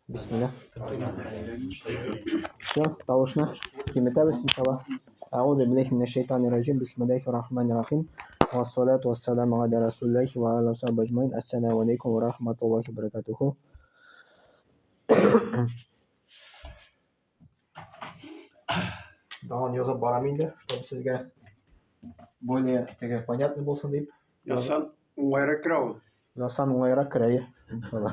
Бисмилла. Все, тавышны киметәбез иншалла. Әгъузу биллаһи минәш шайтанир раҗим. Бисмиллаһир рахманир рахим. Вассалату вассаламу аля расулиллахи ва аля сахбиһи аҗмаин. Ассаламу алейкум ва рахматуллахи ва баракатуху. Тагын язып барам инде, чтобы сезгә более теге понятно булсын дип. Язсаң уңайрак керә ул. Язсаң уңайрак керә, иншалла.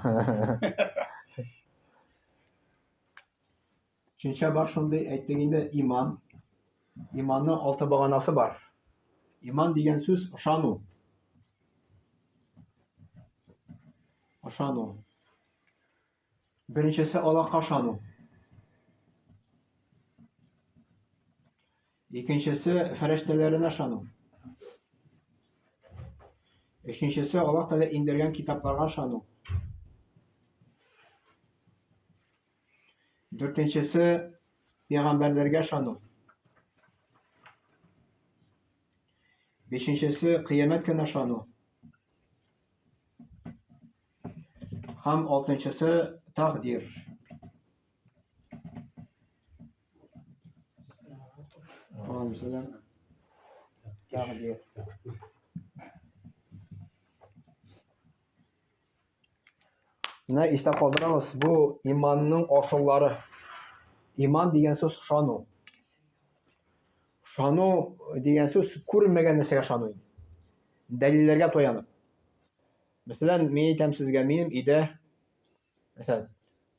Төшенчә бар шундый, әйттек инде, иман. Иманның алты баганасы бар. Иман дигән сүз ышану. Ышану. Беренчесе Аллаһка ышану. Икенчесе фәрештәләренә ышану. Өченчесе Аллаһ Тәгалә индергән китапларга ышану. Дүртенчесе пәйгамбәрләргә ышану. Бишенчесе кыямәт көненә ышану. Һәм алтынчысы тәкъдир. Тәкъдир. Менә истә калдырабыз, бу иманның асыллары. Иман дигән сүз ышану. Ышану дигән сүз күренмәгән нәрсәгә ышану. Дәлилләргә таянып. Мәсәлән, мин әйтәм сезгә, минем өйдә мәсәлән,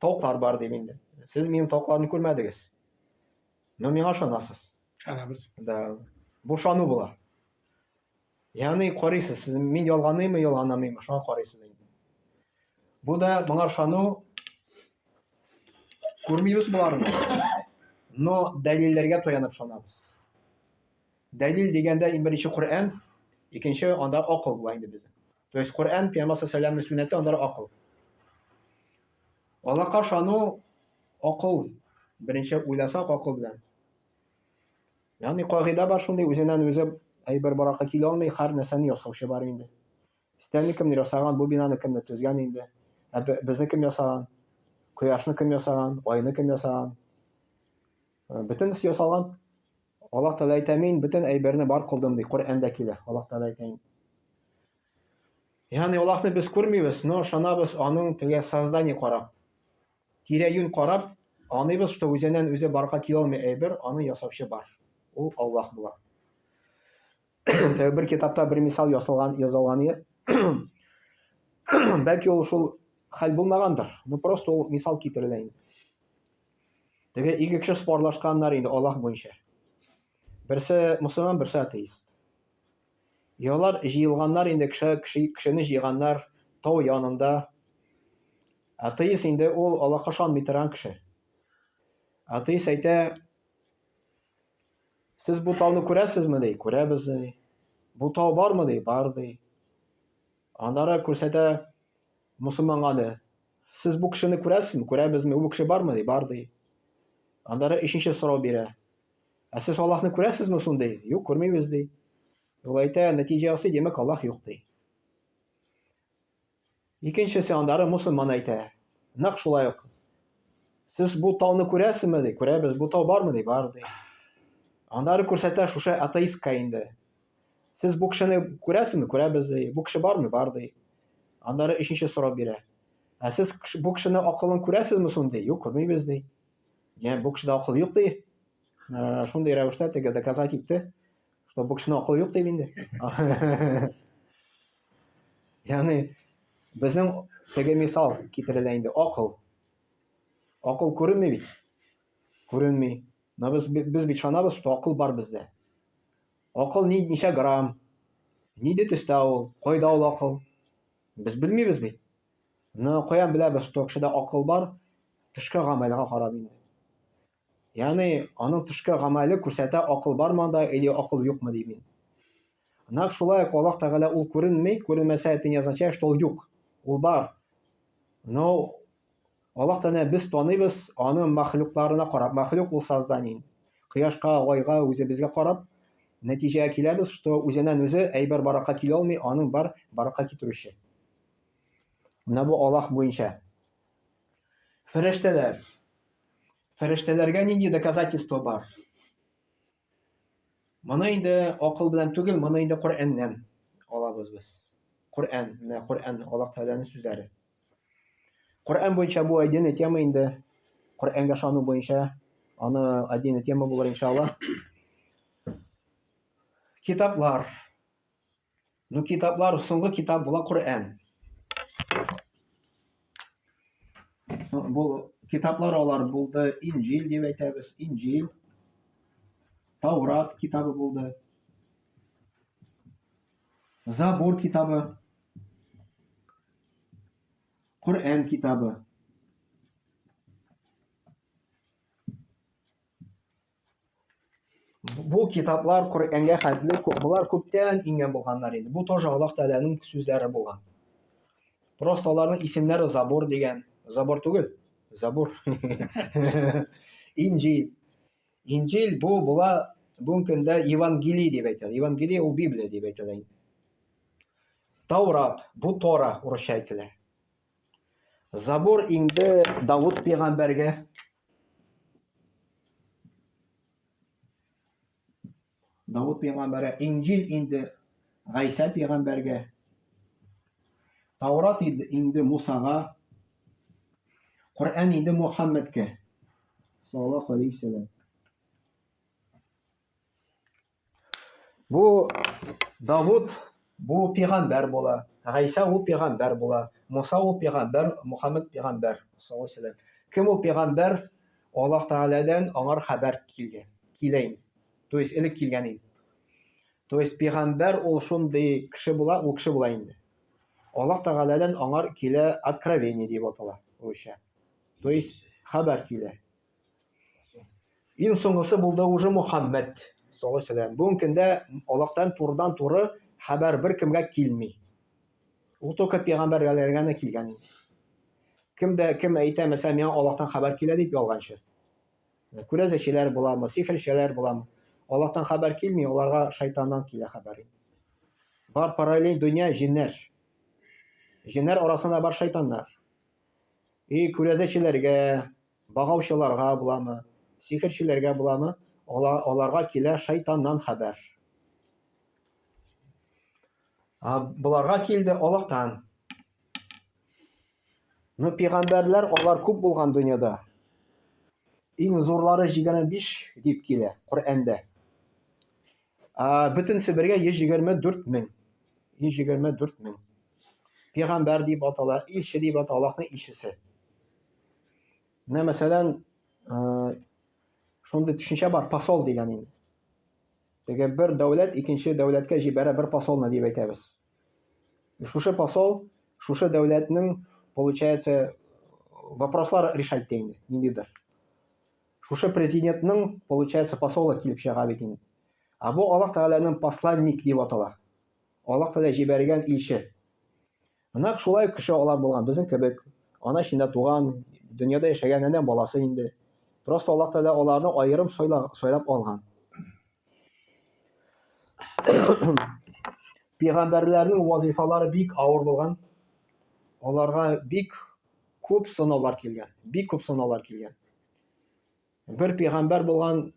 тавыклар бар дип инде. Сез минем тавыкларны күрмәдегез. Но миңа ышанасыз. Ышанабыз. Да. Бу ышану була. Ягъни карыйсыз, сез мин ялганыймы, ялганамыймы, шуңа карыйсыз инде. Бу да моңа ышану күрмибез боларны. Но дәлилләргә таянып ышанабыз. Дәлил дигәндә иң беренче Коръән, икенче анда акыл була инде безнең. То есть Коръән, Пәйгамбәр саллаллаху алейһи сөннәте, анда акыл. Аллаһка ышану акыл. Беренче уйласак акыл белән. Ягъни кагыйдә бар шундый, үзеннән үзе әйбер баракка килә алмый, һәр нәрсәне ясаучы бар инде. Өстәлне кемдер ясаган, бу бинаны кемдер төзгән инде. Ә безне кем ясаган? Кояшны кем ясаган? Айны кем ясаган? Бөтенесе ясалган. Аллаһ Тәгалә әйтә, мин бөтен әйберне бар кылдым ди. Коръәндә килә. Аллаһ Тәгалә әйтә инде. Ягъни Аллаһны без күрмибез, но ышанабыз аның теге создание карап. Тирә-юнь карап, аңлыйбыз, что үзеннән үзе барка килә алмый әйбер, аны ясаучы бар. Ул Аллаһ була. Теге бер китапта бер мисал ясалган, язылган иде. Бәлки ул шул хәл булмагандыр, но просто ул мисал китерелә инде. Теге ике кеше спорлашканнар инде Аллаһ буенча. Берсе мусульман, берсе атеист. И алар җыелганнар инде кеше, кеше, кешене җыйганнар тау янында. Атеист инде ул Аллаһка ышанмый торган кеше. Атеист әйтә, сез бу тауны күрәсезме ди? Күрәбез ди. Бу тау бармы ди? Бар ди. Аннары күрсәтә мусульманга ди. Сез бу кешене күрәсезме? Күрәбезме? Бу кеше бармы ди? Бар ди. Аннары өченче сорау бирә. Ә сез Аллаһны күрәсезме соң ди? Юк, күрмибез ди. Ул әйтә, нәтиҗә ясый, димәк, Аллаһ юк ди. Икенчесе аннары мусульман әйтә. Нәкъ шулай ук. Сез бу тауны күрәсезме ди? Күрәбез. Бу тау бармы ди? Бар ди. Аннары күрсәтә шушы атеистка инде. Сез бу кешене күрәсезме? Күрәбез ди. Бу кеше бармы? Бар ди. Аннары өченче сорау бирә. Ә сез бу кешенең акылын күрәсезме соң ди? Юк, күрмибез ди. Димәк, бу кешедә акыл юк ди. Э, шундый рәвештә теге доказать итте, что бу кешенең акылы юк дип инде. Ягъни безнең теге мисал китерелә инде акыл. Акыл күренми бит. Күренми. Но без без бит ышанабыз, что акыл бар бездә. Акыл ни, ничә грамм? Нинди төстә ул? Кайда ул акыл? Без белмибез бит. Но каян беләбез, что кешедә акыл бар? Тышкы гамәлгә карап инде. Ягъни аның тышкы гамәле күрсәтә акыл бармы анда или акыл юкмы дип инде. Нәкъ шулай ук Аллаһ Тәгалә ул күренми, күренмәсә это не означает, что ул юк. Ул бар. Но Аллаһ Тәгалә без таныйбыз аның мәхлукларына карап. Мәхлук ул создание. Кояшка, айга, үзебезгә карап нәтиҗәгә киләбез, что үзеннән үзе әйбер баракка килә алмый, аның бар баракка китерүче. Менә бу Аллаһ буенча. Фәрештәләр. Фәрештәләргә нинди доказательство бар? Моны инде акыл белән түгел, моны инде Коръәннән алабыз без. Коръән, менә Коръән, Аллаһ Тәгаләнең сүзләре. Коръән буенча бу отдельная тема инде. Коръәнгә ышану буенча аны отдельная тема булыр иншалла. Китаплар. Ну, китаплар, соңгы китап була Коръән. Бу китаплар алар булды Инҗил дип әйтәбез, Инҗил. Таурат китабы булды. Забур китабы. Коръән китабы. Бу китаплар Коръәнгә хәтле болар күптән иңгән булганнар инде. Бу тоже Аллаһ Тәгаләнең сүзләре булган. Просто аларның исемнәре Забур дигән. Забор түгел, Забур. Инҗил. Инҗил бу була бүгенге көндә Евангелие дип әйтәләр. Евангелие ул Библия дип әйтелә инде. Таурат бу Тора урысча әйтелә. Забур инде Давыт пәйгамбәргә. Давыт пәйгамбәргә, Инҗил инде Гайсә пәйгамбәргә. Таурат инде, инде Мусага. Коръән инде Мухаммедкә. Саллаллаху алейхи вәсәлләм. Бу Давуд бу пигамбәр була, Гайсә ул пигамбәр була, Муса ул пигамбәр, Мухаммед пигамбәр. Саллаллаху Кем ул пигамбәр? Аллаһ Тәгаләдән аңар хәбәр килгән, килә инде. То есть элек килгән инде. То есть пигамбәр ул шундый кеше була, ул кеше була инде. Аллаһ Тәгаләдән аңар килә откровение дип атала русча. То есть хәбәр килә. Иң соңгысы булды уже Мухаммед саллаллаху алейһи вәсәлләм. Бүгенге көндә Аллаһтан турыдан-туры хәбәр беркемгә килми. Ул только пәйгамбәрләргә генә килгән инде. Кем дә кем әйтә, мәсәлән, миңа Аллаһтан хәбәр килә дип ялганчы. Күрәзәчеләр буламы, сихерчеләр буламы? Аллаһтан хәбәр килми, аларга шайтаннан килә хәбәр. Бар параллель дөнья җиннәр. Җиннәр арасында бар шайтаннар. И күрәзәчеләргә, Багаучыларга буламы, сихерчеләргә буламы, аларга килә шайтаннан хәбәр. А боларга килде Аллаһтан. Ну, пигамбәрләр алар күп булган дөньяда. Иң зурлары 25 дип килә Коръәндә. А бөтенесе бергә 124 мең. 124 мең. Пигамбәр дип атала, илче дип атала, Аллаһның илчесе. Менә мәсәлән, шундый төшенчә бар, посол дигән инде. Теге бер дәүләт икенче дәүләткә җибәрә бер посолны дип әйтәбез. Шушы посол, шушы дәүләтнең, получается, вопрослар решать итә инде, ниндидер. Шушы президентның, получается, посолы килеп чыга бит инде. Ә бу Аллаһ Тәгаләнең посланник дип атала. Аллаһ Тәгалә җибәргән илче. Нәкъ шулай кеше алар булган, безнең кебек. Ана эчендә туган, дөньяда яшәгән адәм баласы инде. Просто Аллаһ Тәгалә аларны аерым сайлап алган. Пәйгамбәрләрнең вазифалары бик авыр булган. Аларга бик күп сынаулар килгән. Бик күп сынаулар килгән. Бер пәйгамбәр булган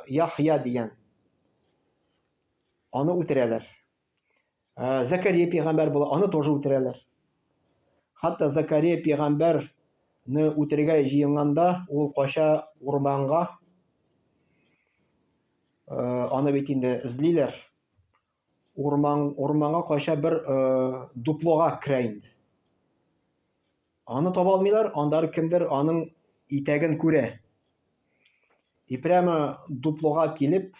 Яхья дигән. Аны үтерәләр. Закария пәйгамбәр була, аны тоже үтерәләр. Хәтта Закария пәйгамбәрне үтерергә җыенганда, ул кача урманга. Аны бит инде эзлиләр. Урман, урманга кача бер дуплога керә инде. Аны таба алмыйлар, аннары кемдер аның итәген күрә. И прямо дуплога килеп,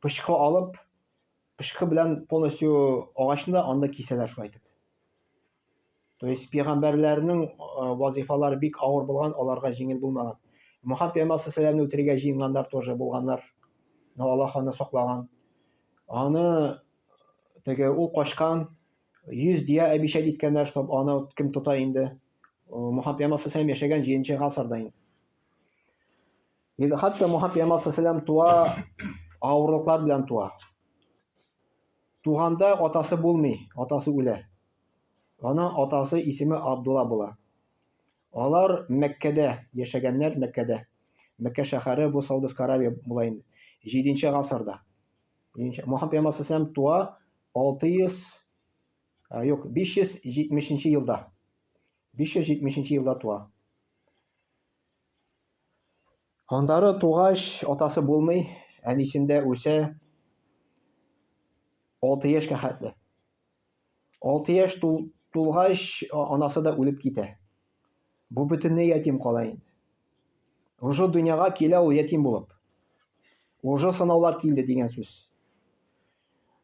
пычкы алып, пычкы белән полностью агачны да анда кисәләр шулай итеп. То есть пәйгамбәрләрнең вазифалары бик авыр булган, аларга җиңел булмаган. Мухаммад пәйгамбәр саллаллаху үтерергә җыенганнар тоже булганнар. Но Аллаһ аны саклаган. Аны теге ул качкан, 100 дия обещать иткәннәр, чтоб аны кем тота инде. Мухаммад пәйгамбәр саллаллаху яшәгән 7 гасырда инде. Инде хәтта Мухаммад пәйгамбәр саллаллаху туа авырлыклар белән туа. Туганда атасы булмый, атасы үлә. Аның атасы исеме Абдулла була. Алар Мәккәдә яшәгәннәр, Мәккәдә. Мәккә шәһәре бу Саудовская Аравия була инде. 7 гасырда. Мухаммад пәйгамбәр саллаллаху туа 600 юк, 570 елда. 570 елда туа. Андары тугач, атасы булмый, әнисендә үсә 6 яшькә хәтле. 6 яшь тул, тулгач, анасы да үлеп китә. Бу бөтенләй ятим кала инде. Уже дөньяга килә ул ятим булып. Уже сынаулар килде дигән сүз.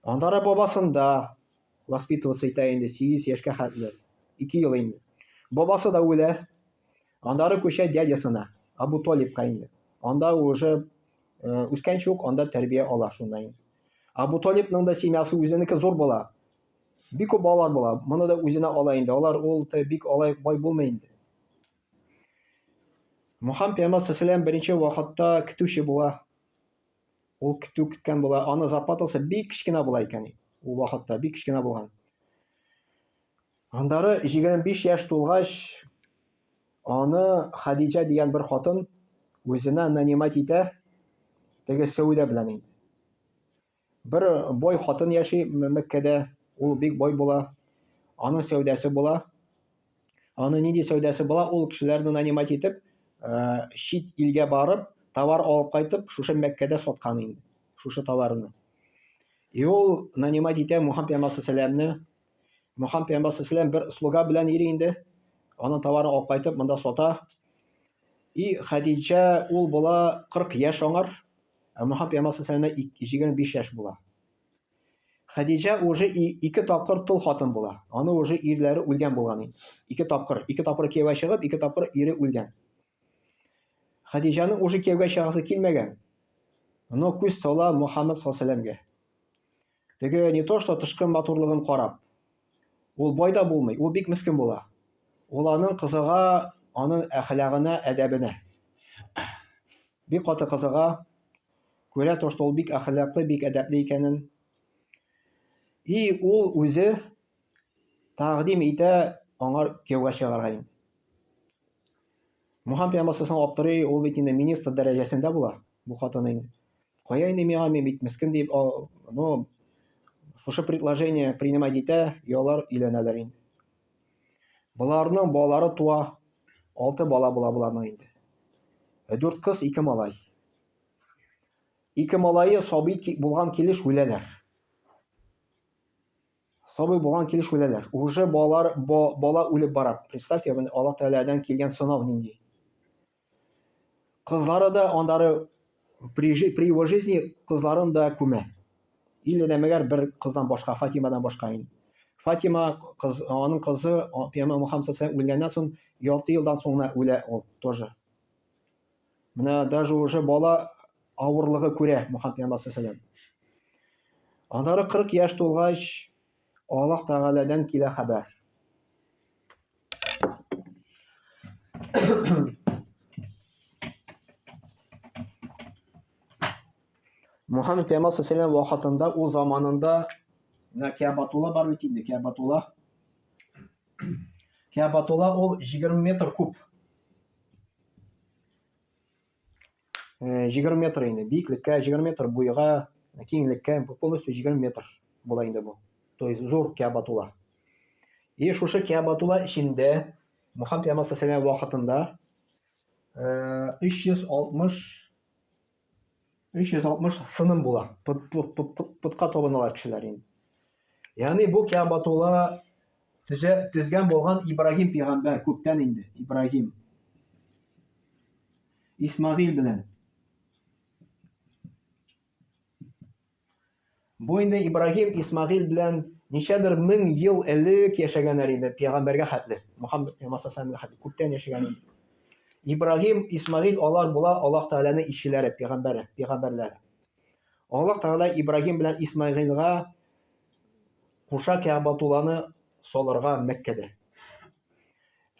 Андары бабасында воспитываться итә инде 8 яшькә хәтле. 2 ел инде. Бабасы да үлә. Андары күчә дядясына, Абу Толибка инде. Анда уже э, үскәнче үк анда тәрбия ала шунда инде. Абу Толибның да семьясы үзенеке зур була. Бик күп балалар була. Моны да үзенә ала инде. Алар ул бик алай бай булмый инде. Мухаммад пәйгамбәр саллаллаху беренче вакытта көтүче була. Ул көтү көткән була. Аны зарплатасы бик кечкенә була икән. Ул вакытта бик кечкенә булган. Андары 25 яшь тулгач, аны Хадиҗа дигән бер хатын үзенә нанимать итә, теге сәүдә белән инде. Бер бай хатын яши Мәккәдә, ул бик бай була. Аның сәүдәсе була. Аның нинди сәүдәсе була? Ул кешеләрне нанимать итеп, э, чит илгә барып, товар алып кайтып, шушы Мәккәдә саткан инде. Шушы товарны. И ул нанимать итә Мухаммад пәйгамбәр саллаллаху Мөхәммәд пәйгамбәр саллаллаху бер слуга белән йөри инде. Аның товарын алып кайтып, монда сата. И Хәдичә ул була 40 яшь аңар. Ә Мөхәммәд пәйгамбәр саллаллаху 25 яшь була. Хәдичә уже ике тапкыр тол хатын була. Аны уже ирләре үлгән булган инде. Ике тапкыр, ике тапкыр кияүгә чыгып, ике тапкыр ире үлгән. Хәдичәнең уже кияүгә чыгасы килмәгән. Но күз сала Мухаммад саллаллаху Теге не то что тышкы матурлыгын карап. Ул бай да булмый, ул бик мескен була. Ул аның кызыга, аның әхлагына, әдәбенә. Бик каты кызыга. Күрә то, что ул бик әхлаклы, бик әдәпле икәнен. И ул үзе тәкъдим итә аңар кияүгә чыгарга инде. Мухаммад пәйгамбәр саллаллаху аптырый, ул бит инде министр дәрәҗәсендә була бу хатын инде. Кая инде миңа, мин бит мескен дип, ну, шушы предложение принимать итә, и алар өйләнәләр инде. Боларның балалары туа, алты бала була боларның инде. Э, дүрт кыз, ике малай. Ике малае сабый булган килеш үләләр. Сабый булган килеш үләләр. Уже балалар бала үлеп бара. Представьте, Аллаһ Тәгаләдән килгән сынау нинди. Кызлары да андары при, при его жизни кызларын да күмә. Или дә мәгәр бер кыздан башка, Фатимадан башка инде. Фатима кыз, аның кызы Пәйгамбәр Мухаммад саллаллаху үлгәннән соң ярты елдан соң гына үлә ул тоже. Менә даже уже бала авырлыгы күрә Мухаммад пәйгамбәр саллаллаху. Аннары 40 яшь тулгач, Аллаһ Тәгаләдән килә хәбәр. Мухаммед пәйгамбәр саллаллаху вакытында ул заманында менә Кәбатулла бар бит инде, Кәбатулла. Кәбатулла ул 20 метр куб. 20 э, метр инде биеклеккә, 20 метр буйга, киңлеккә полностью 20 метр була инде бу. То есть зур Кәбатулла. И шушы Кәбатулла эчендә Мухаммад пәйгамбәр саллаллаху вакытында 360 360 сыным була. Пытка табыналар кешеләр инде. Ягъни бу Кәбатулла төзә, төзгән булган Ибрагим пәйгамбәр күптән инде. Ибрагим. Исмагыйль белән. Бу инде Ибрагим, Исмагыйль белән ничәдер мең ел элек яшәгәннәр инде, пәйгамбәргә хәтле. Мухаммад пәйгамбәр саллаллаху хәтле күптән яшәгән инде. Ибрагим, Исмагыйль алар була Аллаһ Тәгаләнең илчеләре, пәйгамбәре, пәйгамбәрләре. Аллаһ Тәгалә Ибрагим белән Исмагыйльгә куша Кәгъбатулланы салырга Мәккәдә.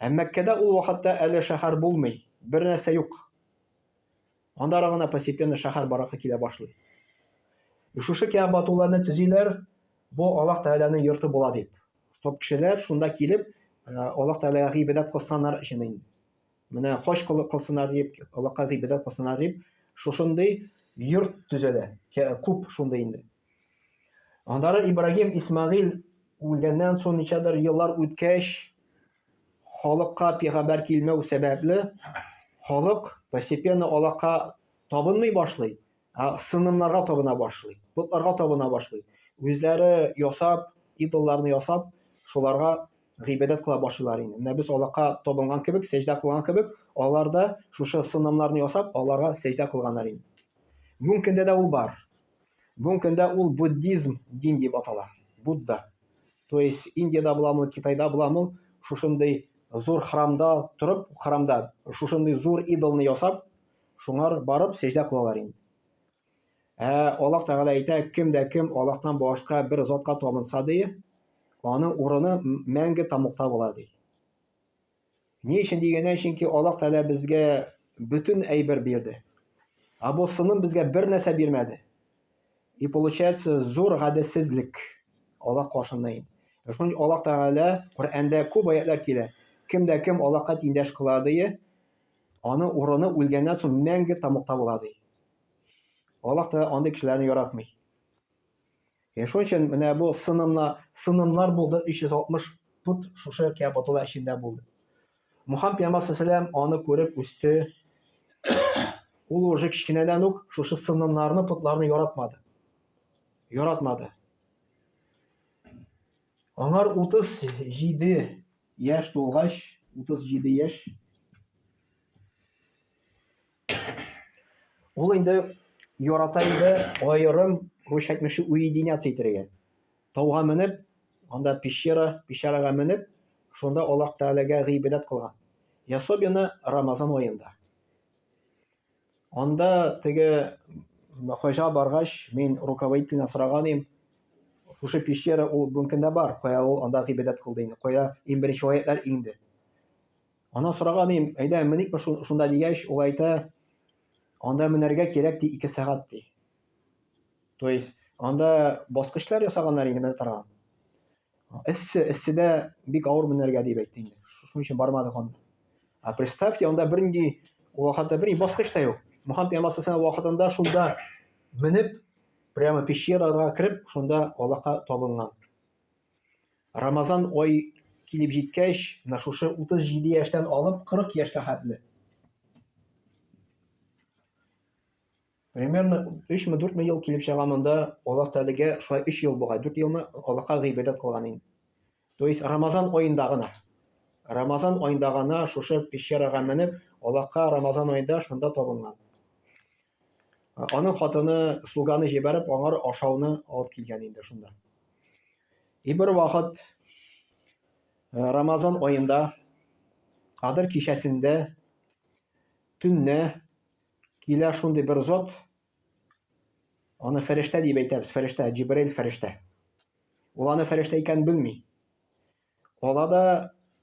Ә Мәккәдә ул вакытта әле шәһәр булмый, бер нәрсә юк. Аннары гына постепенно шәһәр баракка килә башлый. И шушы Кәгъбатулланы төзиләр, бу Аллаһ Тәгаләнең йорты була дип. Чтоб кешеләр шунда килеп, э, Аллаһ Тәгаләгә гыйбадәт кылсыннар өчен инде. Менә хаҗ кылсыннар дип, Аллаһка гыйбадәт кылсыннар дип, шушындый йорт төзелә. Күп шундый инде. Аннары Ибрагим, Исмагыйль үлгәннән соң ничәдер еллар үткәч, халыкка пәйгамбәр килмәү сәбәпле, халык постепенно Аллаһка табынмый башлый, ә сынымнарга табына башлый, потларга табына башлый. Үзләре ясап, идолларны ясап, шуларга гыйбадәт кыла башлыйлар инде. Менә без Аллаһка табынган кебек, сәҗдә кылган кебек, алар да шушы сынымнарны ясап, аларга сәҗдә кылганнар инде. Бүгенге көндә дә ул бар. Бүгенге көндә ул буддизм дин дип атала. Будда. То есть Индиядә буламы, Китайда буламы, шушындый зур храмда торып, храмда шушындый зур идолны ясап, шуңар барып сәҗдә кылалар инде. Ә Аллаһ Тәгалә әйтә, кем дә кем Аллаһтан башка бер затка табынса ди, аның урыны мәңге тамукта була ди. Ни өчен дигәндә, чөнки Аллаһ Тәгалә безгә бөтен әйбер бирде. Ә бу сыным безгә бер нәрсә бирмәде. И получается зур гаделсезлек Аллаһ каршында инде. Шуның Аллаһ Тәгалә Коръәндә күп аятлар килә. Кем дә кем Аллаһка тиңдәш кыла ди, Аның урыны үлгәннән соң мәңге тамукта була ди. Аллаһ та андый кешеләрне яратмый. Ә шуның өчен менә бу сынымнар, сынымнар булды 360 пут шушы Кәбатулла эчендә булды. Мухаммад пәйгамбәр саллаллаху аны күреп үсте. Ул уже кечкенәдән үк шушы сынымнарны, потларны яратмады. Яратмады. Аңар 37 яшь тулгач, 37 яшь, ул инде ярата иде аерым, русча әйтмешли, уединяться итәргә. Тауга менеп, анда пещера, пещерага менеп, шунда Аллаһ Тәгаләгә гыйбадәт кылган. И особенно Рамазан аенда. Анда теге хаҗга баргач, мин руководительдән сораган идем, шушы пещера ул бүгенге көндә бар, кая ул анда гыйбадәт кылды инде, кая иң беренче аятлар иңде. Аннан сораган идем, әйдә меникме шунда дигәч, ул әйтә, анда менәргә кирәк ди 2 сәгать ди. То есть анда баскычлар ясаганнар инде менә торган. Эссе, эсседә бик авыр менәргә дип әйтте инде. Шуның өчен бармадык анда. А представьте, анда бернинди вакытта бернинди баскыч та юк. Мөхәммәд пәйгамбәр саллаллаху вакытында шунда менеп, прямо пещерага кереп, шунда Аллаһка табынган. Рамазан ай килеп җиткәч, менә шушы 37 яшьтән алып 40 яшькә хәтле. Примерно 3-ме 4-ме ел килеп чыга монда Аллаһ Тәгаләгә шулай 3 ел бугай, 4 елмы Аллаһка гыйбадәт кылган инде. То есть Рамазан аенда гына. Рамазан аенда гына шушы пещерага менеп, Аллаһка Рамазан аенда шунда табынган. Аның хатыны слуганы җибәреп, аңар ашауны алып килгән инде шунда. И бер вакыт э, Рамазан аенда Кадер кичәсендә төнне Килә шундый бер зат, аны фәрештә дип әйтәбез, фәрештә, Җибраил фәрештә. Ул аны фәрештә икәнен белми. Ала да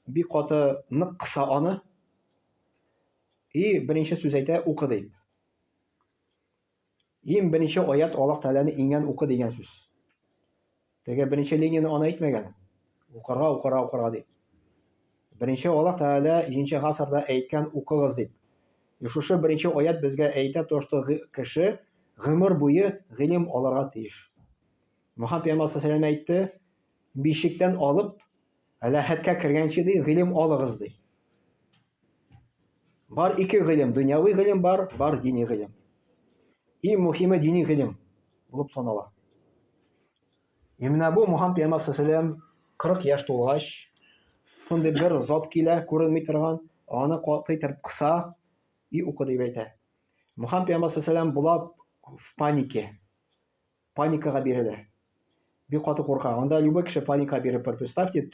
бик каты нык кыса аны. И беренче сүз әйтә, укы дип. Иң беренче аят Аллаһ Тәгаләне иңгән укы дигән сүз. Теге беренче линияне аны әйтмәгән. Укырга, укырга, укырга дип. Беренче Аллаһ Тәгалә 7 гасырда әйткән укыгыз дип. И шушы беренче аят безгә әйтә то, что кеше гомер буе гыйлем алырга тиеш. Мөхәммәд пәйгамбәр саллаллаху әйтте, бишектән алып ләхеткә кергәнче ди, гыйлем алыгыз ди. Бар ике гыйлем, дөньяви гыйлем бар, бар дини гыйлем. Иң мөһиме дини гыйлем булып санала. И менә бу Мухаммад пәйгамбәр саллаллаху 40 яшь тулгач, шундый бер зат килә, күренми торган, аны каты итеп кыса и укы дип әйтә. Мухаммад пәйгамбәр саллаллаху була в панике. Паникага бирелә. Бик каты курка. Анда любой кеше паникага биреп, представьте,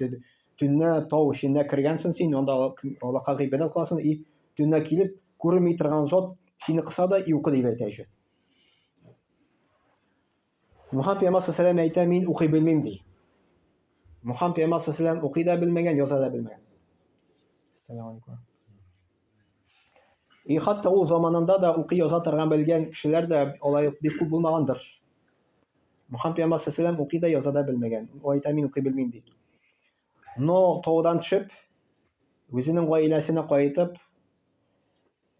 төнлә тау эченә кергәнсең син, анда Аллаһка гыйбадәт кыласың, и төнлә килеп, күренми торган зат сине кыса да и укы дип әйтә еще. Мухаммад пәйгамбәр саллаллаху әйтә, мин укый белмим ди. Мухаммад пәйгамбәр саллаллаху укый да белмәгән, яза да белмәгән. Ассаламу алейкум. И хәтта ул заманында да укый яза торган белгән кешеләр дә алай ук бик күп булмагандыр. Мухаммад пәйгамбәр саллаллаху укый да яза да белмәгән. Ул әйтә, мин укый белмим ди. Но таудан төшеп, үзенең гаиләсенә кайтып,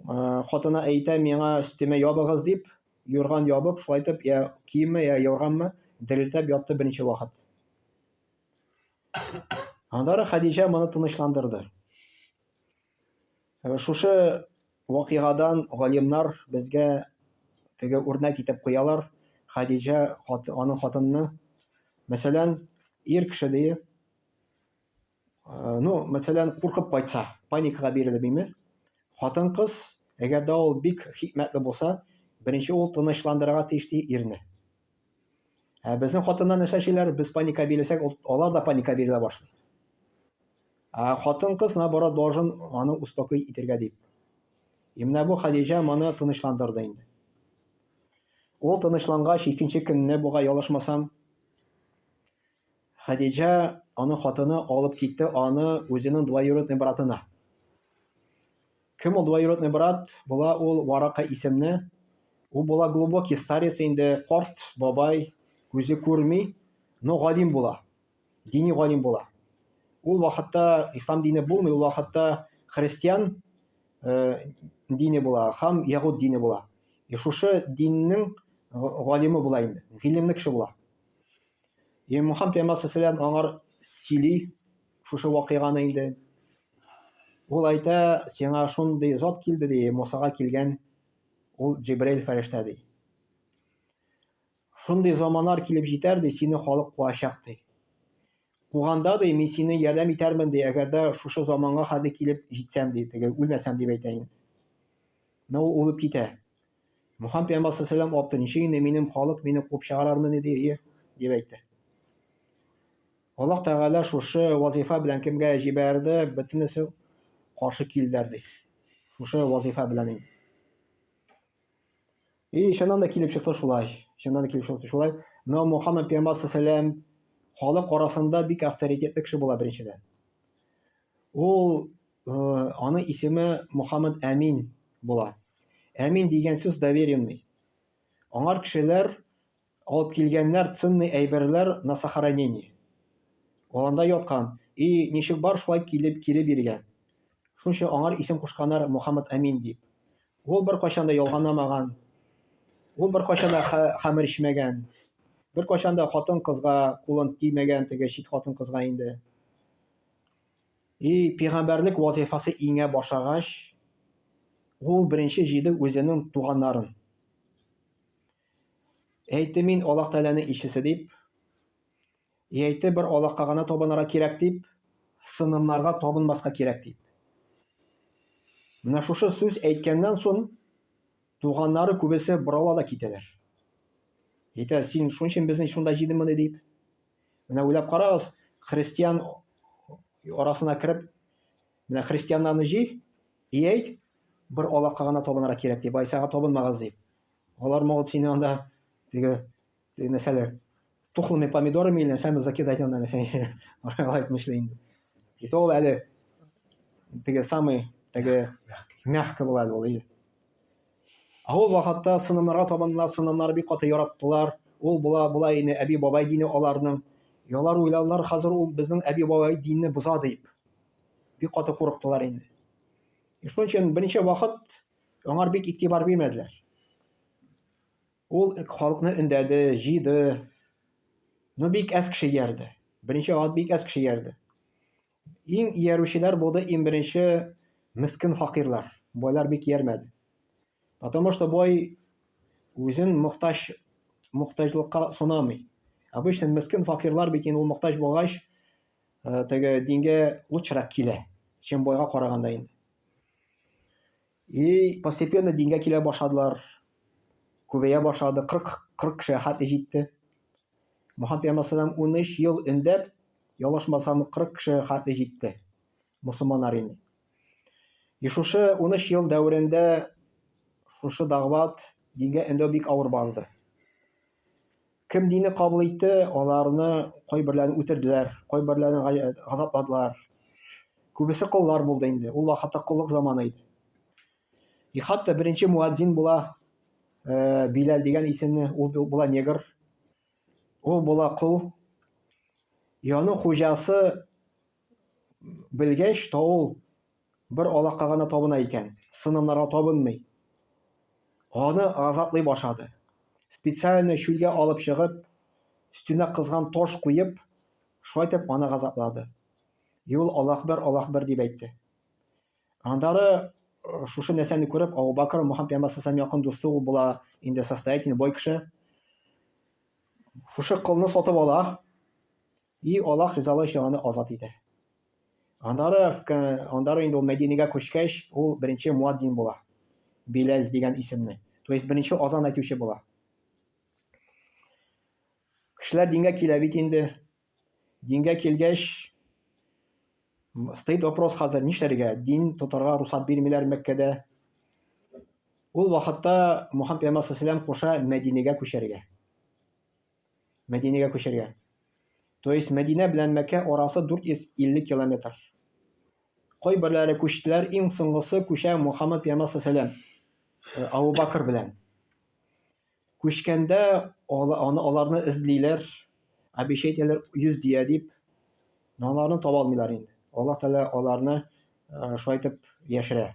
Хатыны әйтә, миңа өстемә ябыгыз дип, юрган ябып, шулай итеп, я киемме, я юрганмы, дерелтәп ятты берничә вакыт. Аннары Хәдичә моны тынычландырды. Шушы вакыйгадан галимнар безгә теге үрнәк итеп куялар. Хәдичә аның хатынны, мәсәлән, ир кеше ди, ну, мәсәлән, куркып кайтса, паникага бирелеп име? Хатын-кыз, әгәр дә ул бик хикмәтле булса, беренче ул тынычландырырга тиеш ди ирне. Ә безнең хатыннар нәрсә эшлиләр? Без паника бирелсәк, алар да паника бирелә башлый. Ә хатын-кыз, наоборот, должен аны успокоить итәргә дип. И менә бу Хадиҗә моны тынычландырды инде. Ул тынычлангач, икенче көнне буга ялышмасам, Хадиҗә аның хатыны алып китте аны үзенең двоюродный братына. Кем ул двоюродный брат? Була ул Варака исемле. Ул була глубокий старец инде, карт бабай, күзе күрми, но галим була. Дини галим була. Ул вакытта ислам дине булмый, ул вакытта христиан э, дине була һәм ягуд дине була. И шушы диннең галиме була инде, гыйлемле кеше була. И Мухаммад пәйгамбәр саллаллаху аңар сөйли шушы вакыйганы инде. Ул әйтә, сиңа шундый зат килде ди, Мусага килгән ул Җибраил фәрештә ди. Шундый заманнар килеп җитәр ди, сине халык куачак ди. Куганда ди, мин сине ярдәм итәрмен ди, әгәр дә шушы заманга хәтле килеп җитсәм ди, теге үлмәсәм дип әйтә инде. Менә ул үлеп китә. Мухаммад пәйгамбәр саллаллаху алейһи ва ничек инде минем халык мине куып чыгарармыни ди, ие, дип әйтте. Аллаһ Тәгалә шушы вазифа белән кемгә җибәрде, бөтенесе каршы килделәр ди. Шушы вазифа белән инде. И чыннан да килеп чыкты шулай. Чыннан да килеп чыкты шулай. Но Мухаммад пәйгамбәр саллаллаху халык арасында бик авторитетлы кеше була беренчедән. Ул аның исеме Мухаммад Әмин була. Әмин дигән сүз доверенный. Аңар кешеләр алып килгәннәр ценный әйберләр на сохранение. Ул анда яткан. И ничек бар шулай килеп кире биргән. Шунча аңар исем кушканнар Мухаммад Әмин дип. Ул беркайчан да ялганламаган. Ул беркайчан да хәмер эчмәгән. Беркайчан да хатын-кызга кулын тимәгән, теге чит хатын-кызга инде. И пәйгамбәрлек вазифасы иңә башлагач, ул беренче җыйды үзенең туганнарын. Әйтте мин Аллаһ Тәгаләнең илчесе дип. И әйтте бер Аллаһка гына табынырга кирәк дип, сынымнарга табынмаска кирәк дип. Менә шушы сүз әйткәннән соң туганнары күбесе борыла да китәләр. Әйтә, син шуның өчен безне шунда җыйдыңмыни дип. Менә уйлап карагыз, христиан арасына кереп, менә христианнарны җый, и әйт, бер Аллаһка гына табынырга кирәк дип, Айсага табынмагыз дип. Алар могут сине анда теге теге нәрсәләр тухлыми помидорами или нәрсәме закидать анда нәрсә алай әйтмешли инде. И то ул әле теге самый теге мягко була әле ул. Ә ул вакытта сынымнарга табындылар, сынымнар бик каты яраттылар. Ул була була инде әби бабай дине аларның. И алар уйладылар, хәзер ул безнең әби бабай динне боза дип. Бик каты курыктылар инде. И шуның өчен берничә вакыт аңар бик игътибар бирмәделәр. Ул халыкны өндәде, җыйды. Но бик әз кеше иярде. Берничә вакыт бик әз кеше иярде. Иң иярүчеләр булды иң беренче мескен факирлар. Байлар бик иярмәде. Потому что бай үзен мохтаҗ мохтаҗлыкка санамый. Обычно мескен факирлар бит инде ул мохтаҗ булгач, э, теге дингә лучшерак килә, чем байга караганда инде. И постепенно дингә килә башладылар. Күбәя башлады. 40 40 кешегә хәтле җитте. Мөхәммәд пәйгамбәр саллаллаху 13 ел өндәп, ялгышмасам, 40 кеше хәтле җитте. Мусульманнар инде. И шушы 13 ел дәверендә шушы дагват дингә өндәү бик авыр барды. Кем дине кабул итте, аларны кайберләрен үтерделәр, кайберләрен газапладылар. Күбесе коллар булды инде. Ул вакытта коллык заманы иде. И хәтта беренче муадзин була э, Биләл дигән исемле, ул була негр. Ул була кол. И аның хуҗасы белгәч, что ул Бер Аллаһка гына табына икән, сынымнарга табынмый. Аны газаплый башлады. Специально чүлгә алып чыгып, өстенә кызган таш куеп, шулай итеп аны газаплады. И ул Аллаһ бер, Аллаһ бер дип әйтте. Аннары шушы нәрсәне күреп, Абу Бакр Мухаммад пәйгамбәр саллаллаху якын дусты ул була, инде состоятельный бай кеше. Шушы кылны сатып ала и Аллаһ ризалыгы өчен аны азат итә. Аннары, аннары инде ул Мәдинәгә күчкәч, ул беренче муадзин була. Биләл дигән исемне. То есть беренче азан әйтүче була. Кешеләр дингә килә бит инде. Дингә килгәч, стоит вопрос хәзер нишләргә? Дин тотарга русат бирмиләр Мәккәдә. Ул вакытта Мухаммад пәйгамбәр саллаллаху куша Мәдинәгә күчәргә. Мәдинәгә күчәргә. То есть Мәдинә белән Мәккә арасы 450 километр. Кайберләре күчтеләр, иң соңгысы күчә Мухаммад пәйгамбәр саллаллаху э, Абу Бакр белән. Күчкәндә аны аларны эзлиләр, обещать итәләр 100 дия дип. Но аларны таба алмыйлар инде. Аллаһ Тәгалә аларны э, шулай итеп яшерә.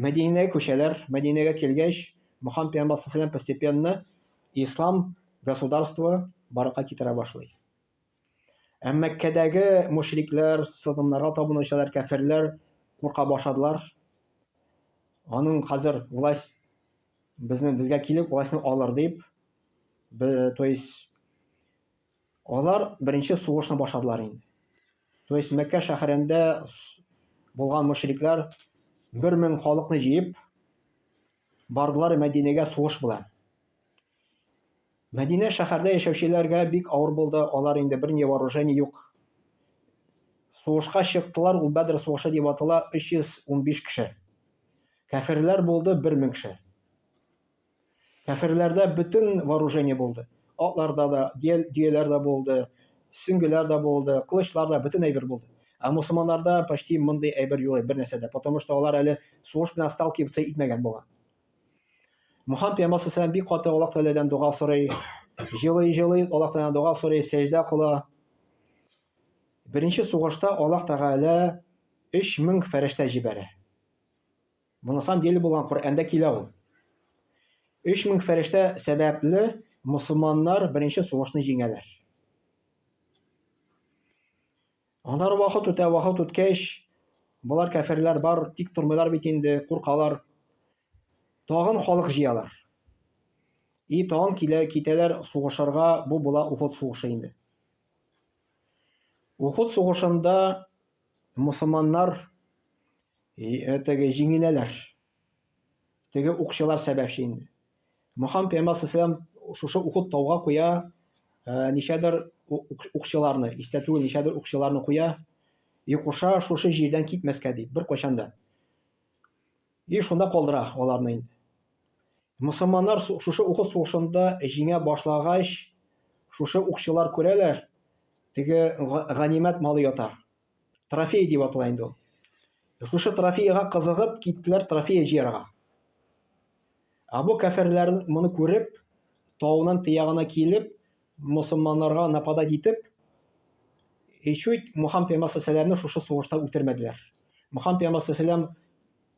Мәдинәгә күчәләр. Мәдинәгә килгәч, Мөхәммәд пәйгамбәр саллаллаху постепенно ислам государство барлыкка китерә башлый. Ә Мәккәдәге мушрикләр, сынымнарга табынучылар, кәферләр курка башладылар. Аның хәзер власть безнең безгә килеп властьны алыр дип, то есть Алар беренче сугышны башладылар инде. То есть Мәккә шәһәрендә булган мөшрикләр 1000 халыкны җыеп бардылар Мәдинәгә сугыш белән. Мәдинә шәһәрдә яшәүчеләргә бик авыр булды, алар инде берни вооружение юк. Сугышка чыктылар, ул Бәдр сугышы дип атала, 315 кеше. Кәферләр булды 1000 кеше. Кәферләрдә бөтен вооружение булды. Атларда да, дөяләр дә булды, сөңгеләр дә булды, кылычлар да, бөтен әйбер булды. Ә мусульманнарда почти мондый әйбер юк, бер нәрсә дә, потому что алар әле сугыш белән сталкиваться итмәгән булган. Мухаммад пәйгамбәр саллаллаху бик каты Аллаһ Тәгаләдән дога сорый. Җылый-җылый Аллаһ Тәгаләдән дога сорый, сәҗдә кыла. Беренче сугышта Аллаһ Тәгалә 3000 фәрештә җибәрә. Бу на самом деле булган Коръәндә килә ул. 3000 фәрештә сәбәпле мусульманнар беренче сугышны җиңәләр. Аннары вакыт үтә, вакыт үткәч, болар кәферләр бар, тик тормыйлар бит инде, куркалар. Тагын халык җыялар. И тагын килә, китәләр сугышырга, бу була Ухуд сугышы инде. Ухуд сугышында мусульманнар теге җиңеләләр. Теге укчылар сәбәпче инде. Мөхәммәд пәйгамбәр саллаллаху шушы Ухуд тауга куя, ничәдер укчыларны, истә түгел, ничәдер укчыларны куя и куша шушы җирдән китмәскә дип, бер кайчан да. И шунда калдыра аларны инде. Мусульманнар шушы Ухуд сугышында җиңә башлагач, шушы укчылар күрәләр, теге ганимәт малы ята. Трофей дип атала инде ул. Шушы трофейга кызыгып киттеләр трофей җыярга. Ә бу кәферләр моны күреп, тауның тыягына килеп, мусульманнарга нападать итеп, и чуть Мухаммад пәйгамбәр саллаллаху шушы сугышта үтермәделәр. Мухаммад пәйгамбәр саллаллаху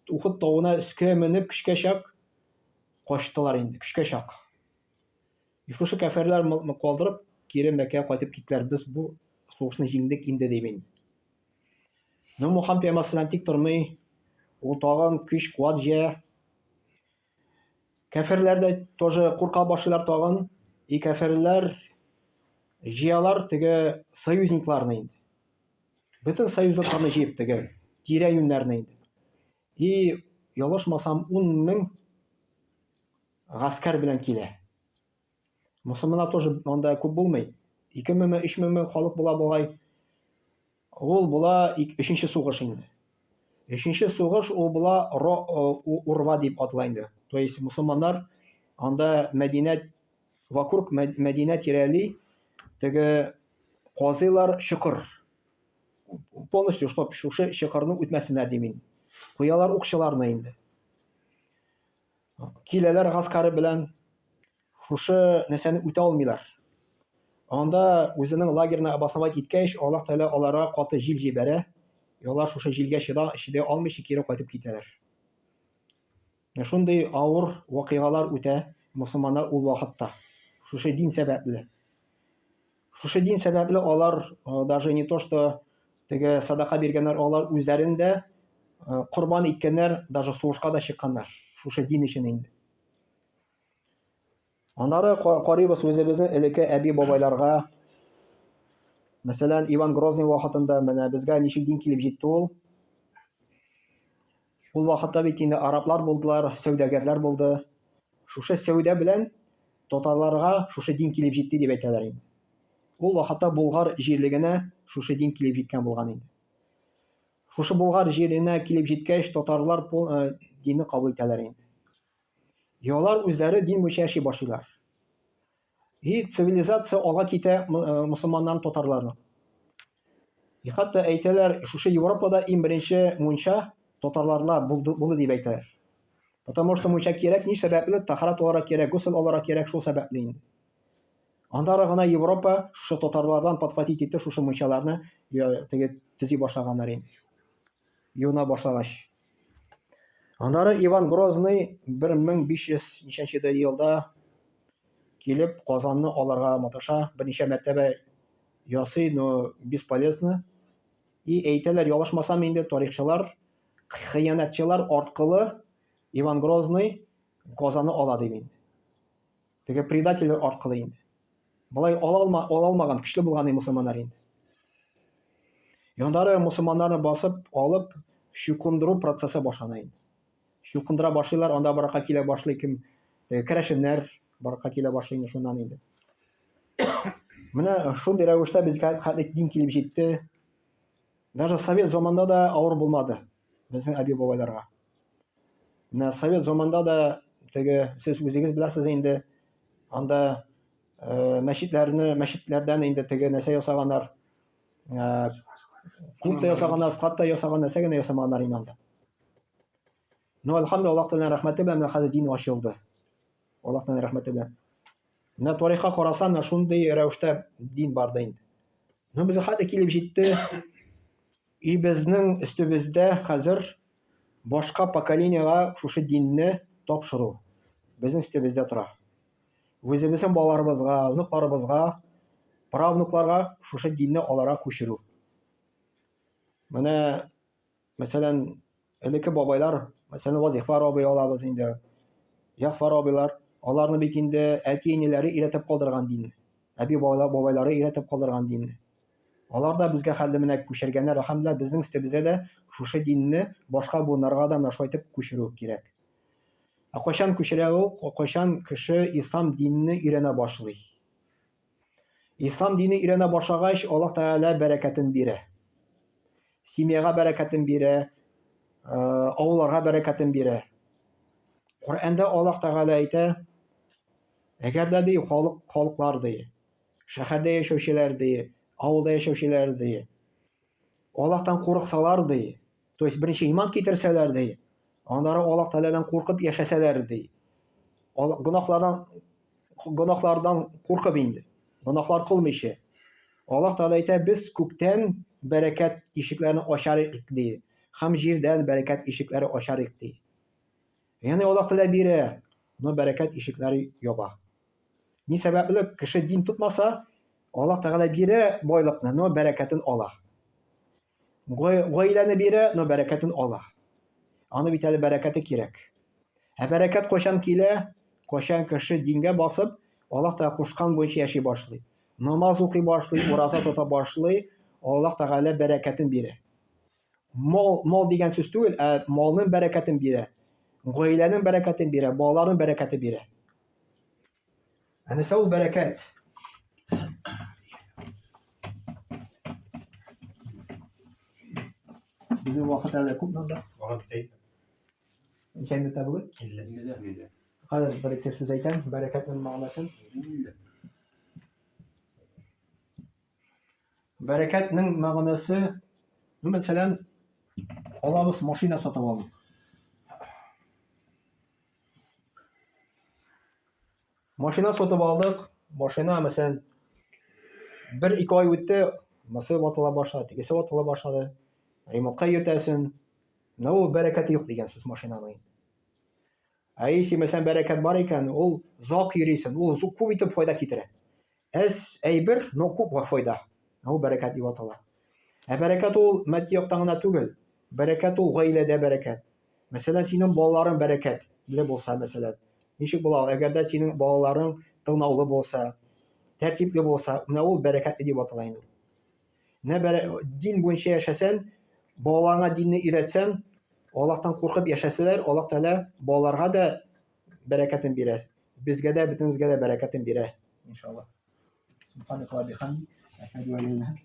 Ухуд тавына өскә менеп көчкә чак качтылар инде, көчкә чак. И шушы кәферләр калдырып, кире Мәккәгә кайтып киттеләр. Без бу сугышны җиңдек инде дип инде. Ну, Мухаммад пәйгамбәр тик тормый. Ул тагын көч, куәт җыя. Кәферләр дә тоже курка башлыйлар тагын. И кәферләр җыялар теге союзникларны инде. Бөтен союзникларны җыеп теге тирә-юньнәрне инде. И ялгышмасам, 10 мең гаскәр белән килә. Мусульманнар тоже анда күп булмый. 2 меңме, 3 меңме халык була бугай. Ул була өченче сугыш инде. Өченче сугыш ул була Урва дип атала инде. То есть мусульманнар анда Мәдинә вокруг Мәдинә тирәли теге казыйлар чокыр. Полностью, чтоб шушы чокырны үтмәсеннәр дим инде. Куялар укчыларны инде. Киләләр гаскары белән шушы нәрсәне үтә алмыйлар. Анда үзенең лагерына обосновать иткәч, Аллаһ Тәгалә аларга каты җил җибәрә. И алар шушы җилгә чыда, чыдый алмыйча кире кайтып китәләр. Менә шундый авыр вакыйгалар үтә мусульманнар ул вакытта. Шушы дин сәбәпле. Шушы дин сәбәпле алар э, даже не то что теге садака биргәннәр, алар үзләрен дә э, корбан иткәннәр, даже сугышка да чыкканнар. Шушы дин өчен инде. Аннары карыйбыз үзебезнең элекке әби-бабайларга. Мәсәлән, Иван Грозный вакытында менә безгә ничек дин килеп җитте ул. Ул вакытта бит инде араблар булдылар, сәүдәгәрләр булды. Шушы сәүдә белән татарларга шушы дин килеп җитте дип әйтәләр инде. Ул вакытта Болгар җирлегенә шушы дин килеп җиткән булган инде. Шушы Болгар җиренә килеп җиткәч, татарлар э, динне кабул итәләр инде. И алар үзләре дин буенча яши башлыйлар. И цивилизация алга китә э, мусульманнарның, татарларның. И хәтта әйтәләр, шушы Европада иң беренче мунча татарларда булды, булды дип әйтәләр. Потому что мунча кирәк, ни сәбәпле? Тахарат аларга кирәк, гусел аларга кирәк, шул сәбәпле инде. Аннары гына Европа шушы татарлардан подхватить итте шушы мунчаларны теге төзи башлаганнар инде. Юына башлагач. Аннары Иван Грозный 1500 ничәнче дә елда килеп Казанны алырга маташа, берничә мәртәбә ясый, но бесполезно. И әйтәләр, ялгышмасам инде тарихчылар, хыянәтчылар арткылы Иван Грозный Казанны ала дип инде. Теге предательләр аркылы инде. Болай ала алма, ала алмаган, көчле булган мусульманнар инде. Яндары мусульманнарны басып алып, чукындыру процессы башлана инде. Чукындыра башлыйлар, анда баракка килә башлый кем? Теге керәшеннәр баракка килә башлый инде шуннан инде. Менә шундый рәвештә безгә хәтле дин килеп җитте. Даже совет заманда да авыр булмады безнең әби-бабайларга. Менә совет заманда да теге сез үзегез беләсез инде, анда э, мәчетләрне, мәчетләрдән инде теге нәрсә ясаганнар. Э, клуб та ясаганнар, склад та ясаган, нәрсә генә ясамаганнар инде анда. Ну, әлхәмдүлилләһ, Аллаһ Тәгаләнең рәхмәте белән менә хәзер дин ачылды. Аллаһ Тәгаләнең рәхмәте белән. Менә тарихка карасаң, менә шундый рәвештә дин барды инде. Ну, безгә хәзер килеп җитте. И безнең өстебездә хәзер башка поколениега шушы динне тапшыру. Безнең өстебездә тора. Үзебезнең балаларыбызга, внукларыбызга, правнукларга шушы динне аларга күчерү. Менә Мәсәлән, элекке бабайлар, мәсәлән, Вазифар абый алабыз инде, Ягъфар абыйлар, аларны бит инде әти-әниләре өйрәтеп калдырган динне. Әби бабайлары өйрәтеп калдырган динне. Алар да безгә хәлде менә күчергәннәр, әлхәмдүлилләһ, безнең өстебездә дә шушы динне башка буыннарга да менә шулай итеп күчерү кирәк. Ә кайчан күчерә ул? Кайчан кеше ислам динне өйрәнә башлый. Ислам дине өйрәнә башлагач, Аллаһ Тәгалә бәрәкәтен бирә. Семьяга бәрәкәтен бирә, э, авылларга бәрәкәтен бирә. Коръәндә Аллаһ Тәгалә әйтә, әгәр дә ди халык халыклар ди, шәһәрдә яшәүчеләр ди, авылда яшәүчеләр ди, Аллаһтан курыксалар ди, то есть беренче иман китерсәләр ди, аннары Аллаһ Тәгаләдән куркып яшәсәләр ди. Гөнаһлардан гөнаһлардан куркып инде, гөнаһлар кылмыйча. Аллаһ Тәгалә әйтә, без күктән бәрәкәт ишекләрен ачар идек ди, һәм җирдән бәрәкәт ишекләре ачар идек ди. Ягъни Аллаһ Тәгалә бирә, но бәрәкәт ишекләре яба. Ни сәбәпле кеше дин тотмаса, Аллаһ Тәгалә бирә байлыкны, но бәрәкәтен ала. Гаиләне бирә, но бәрәкәтен ала. Аны бит әле бәрәкәте кирәк. Ә бәрәкәт кайчан килә? Кайчан кеше дингә басып, Аллаһ Тәгалә кушкан буенча яши башлый. Намаз укый башлый, ураза тота башлый, Аллаһ Тәгалә бәрәкәтен бирә. Мал, мал дигән сүз түгел, ә малның бәрәкәтен бирә. Гаиләнең бәрәкәтен бирә, балаларның бәрәкәте бирә. Ә нәрсә ул бәрәкәт? Безнең вакыт әле күп монда. Вакыт бетә. Ничә минутта бүген? 50. Хәзер бер ике сүз әйтәм, бәрәкәтнең мәгънәсен. Бәрәкәтнең мәгънәсе, ну, мәсәлән, алабыз машина сатып алдык. Машина сатып алдык. Машина, мәсәлән, бер-ике ай үтте, мысы ватыла башлады, тегесе ватыла башлады. Ремонтка йөртәсен. Менә ул бәрәкәте юк дигән сүз машинаның. Ә если, мәсәлән, бәрәкәт бар икән, ул озак йөрисен, ул күп итеп файда китерә. Әз әйбер, но күп файда. Ул бәрәкәт дип атала. Ә бәрәкәт ул матди яктан гына түгел. Бәрәкәт ул гаиләдә бәрәкәт. Мәсәлән, синең балаларың бәрәкәтле булса, мәсәлән. Ничек була ул? Әгәр дә синең балаларың тыңлаулы булса, тәртипле булса, менә ул бәрәкәтле дип атала инде. Менә бәрә, дин буенча яшәсән, балаларыңа динне өйрәтсән, Аллаһтан куркып яшәсәләр, Аллаһ Тәгалә балаларга да бәрәкәтен бирә. Безгә дә, бөтенебезгә дә бәрәкәтен бирә, иншаллаһ. Субханакаллаһ бихамди, әшһәдү ән ла илаһа